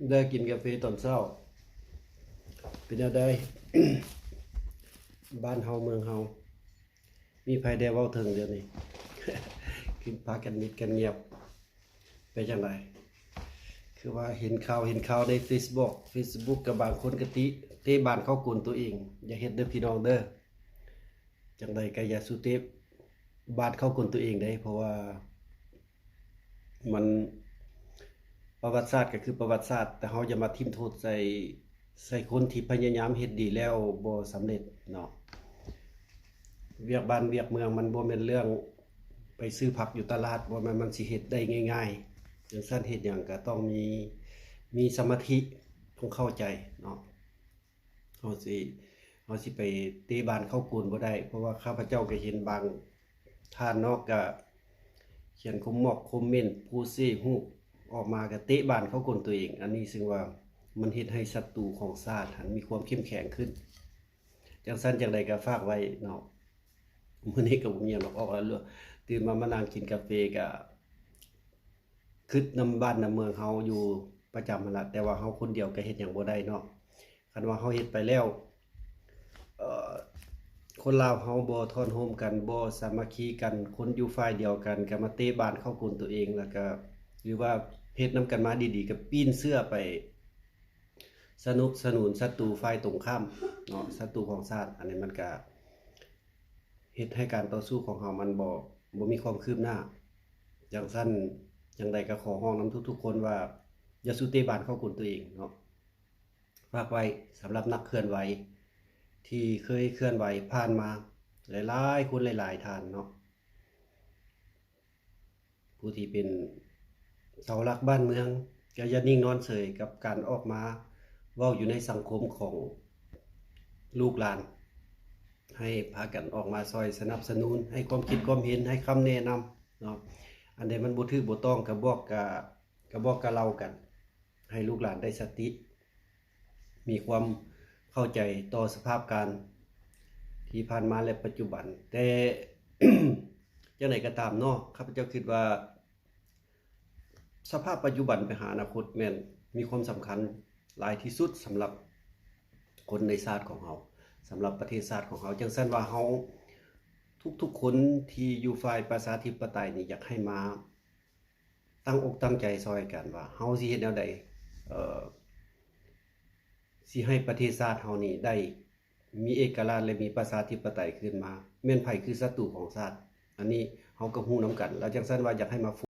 ເດີ ກິນກາເຟຕອນເຊົ້າ ເປັນແນວໃດ? ບ້ານເຮົາເມືອງເຮົາ ມີໃຜແດ່ເວົ້າເຖິງດຽວນີ້? ຄືພາກັນມິດກັນງຽບ ເປັນຈັ່ງໃດ? ຄືວ່າເຫັນຂ່າວ ເຫັນຂ່າວໃນເຟສບຸກ ເຟສບຸກ ກໍບາງຄົນກໍຕິ ເຕະບານເຂົ້າກົ້ນຕົວເອງ. ຢ່າເຮັດເດີພີ່ນ້ອງເດີ. ຈັ່ງໃດກໍຢ່າສູ່ເຕະບານເຂົ້າກົ້ນຕົວເອງເດ້ ເພາະວ່າມັນ ປະຫວັດສາດກໍຄືປະຫວັດສາດ, ແຕ່ເຮົາຢ່າມາຖິ້ມໂທດໃສ່ ໃສ່ຄົນທີ່ພະຍາຍາມເຮັດດີແລ້ວບໍ່ສຳເລັດເນາະ. ວຽກບ້ານວຽກເມືອງມັນບໍ່ແມ່ນເລື່ອງໄປຊື້ຜັກຢູ່ຕະຫຼາດ, ບໍ່ແມ່ນມັນຊິເຮັດໄດ້ງ່າຍໆ. ຈັ່ງຊັ້ນເຮັດຫຍັງກໍຕ້ອງມີ ມີສະມາທິ, ຕ້ອງເຂົ້າໃຈເນາະ. ເຮົາຊິ ເຮົາຊິໄປເຕະບານເຂົ້າກົ້ນບໍ່ໄດ້, ເພາະວ່າຂ້າພະເຈົ້າກໍເຫັນບາງທ່ານເນາະ ກໍຂຽນຄອມເມັນ ໂພສເຟສບຸກອອກມາ ກໍເຕະບານເຂົ້າກົ້ນຕົວເອງ. ອັນນີ້ເຊິ່ງວ່າມັນເຮັດໃຫ້ສັດຕູຂອງຊາດຫັ້ນມີຄວາມເຂັ້ມແຂງຂຶ້ນ. ຈັ່ງຊັ້ນຈັ່ງໃດກໍຝາກໄວ້ເນາະ. ມື້ນີ້ກໍບໍ່ມີຫຍັງດອກ ອອກແລ້ວ ຕື່ນມາ ມານັ່ງກິນກາເຟ ກໍຄຶດນຳບ້ານນຳເມືອງເຮົາຢູ່ປະຈຳຫັ້ນລະ, ແຕ່ວ່າເຮົາຄົນດຽວກໍເຮັດຫຍັງບໍ່ໄດ້ເນາະ. ຄັນວ່າເຮົາເຮັດໄປແລ້ວ ເອີ ຄົນລາວເຮົາບໍ່ທ້ອນໂຮມກັນ ບໍ່ສາມັກຄີກັນ, ຄົນຢູ່ຝ່າຍດຽວກັນກໍມາເຕະບານເຂົ້າກົ້ນຕົວເອງ, ແລ້ວກໍ ຫຼືວ່າເຮັດນຳກັນມາດີໆ ກໍປີ້ນເຊື້ອໄປສະໜັບສະໜູນສັດຕູຝ່າຍຕົງຂ້າມເນາະ, ສັດຕູຂອງຊາດ. ອັນນີ້ມັນກໍເຮັດໃຫ້ການຕໍ່ສູ້ຂອງເຮົາມັນບໍ່ ບໍ່ມີຄວາມຄືບໜ້າ. ຈັ່ງຊັ້ນ ຈັ່ງໃດກໍຂໍຮ້ອງນຳທຸກໆຄົນວ່າ ຢ່າສູ່ເຕະບານເຂົ້າກົ້ນຕົວເອງເນາະ. ຝາກໄວ້ສຳລັບນັກເຄື່ອນໄຫວທີ່ເຄີຍເຄື່ອນໄຫວຜ່ານມາ ຫຼາຍໆຄົນຫຼາຍໆທ່ານເນາະ, ຜູ້ທີ່ເປັນເສົາຫຼັກບ້ານເມືອງ ກໍຢ່ານິ່ງນອນເສີຍກັບການອອກມາເວົ້າຢູ່ໃນສັງຄົມຂອງລູກຫຼານ, ໃຫ້ພາກັນອອກມາຊ່ອຍສະໜັບສະໜູນ ໃຫ້ຄວາມຄິດຄວາມເຫັນ ໃຫ້ຄຳແນະນຳເນາະ. ອັນໃດມັນບໍ່ຖືກບໍ່ຕ້ອງ ກໍບອກ ກະ ກະບອກກະເລົ່າກັນ ໃຫ້ລູກຫຼານໄດ້ສະຕິ ມີຄວາມເຂົ້າໃຈຕໍ່ສະພາບການທີ່ຜ່ານມາ ແລະ ປັດຈຸບັນ. ແຕ່ຈັ່ງໃດກໍຕາມເນາະ, ຂ້າພະເຈົ້າຄິດວ່າ ສະພາບປັດຈຸບັນໄປຫາອະນາຄົດແມ່ນມີຄວາມສຳຄັນຫຼາຍທີ່ສຸດສຳລັບຄົນໃນຊາດຂອງເຮົາ, ສຳລັບປະເທດຊາດຂອງເຮົາ. ຈັ່ງຊັ້ນວ່າເຮົາທຸກໆຄົນທີ່ຢູ່ຝ່າຍປະຊາທິປະໄຕນີ້ ຢາກໃຫ້ມາ ຕັ້ງອົກຕັ້ງໃຈຊ່ອຍກັນວ່າເຮົາຊິເຮັດແນວໃດ ເອີ ຊິໃຫ້ປະເທດຊາດເຮົານີ້ໄດ້ມີເອກະລາດ ແລະ ມີປະຊາທິປະໄຕຄືນມາ, ແມ່ນໃຜຄືສັດຕູຂອງຊາດ. ອັນນີ້ເຮົາກໍຮູ້ນຳກັນ. ແລ້ວຈັ່ງຊັ້ນວ່າຢາກໃຫ້ມາ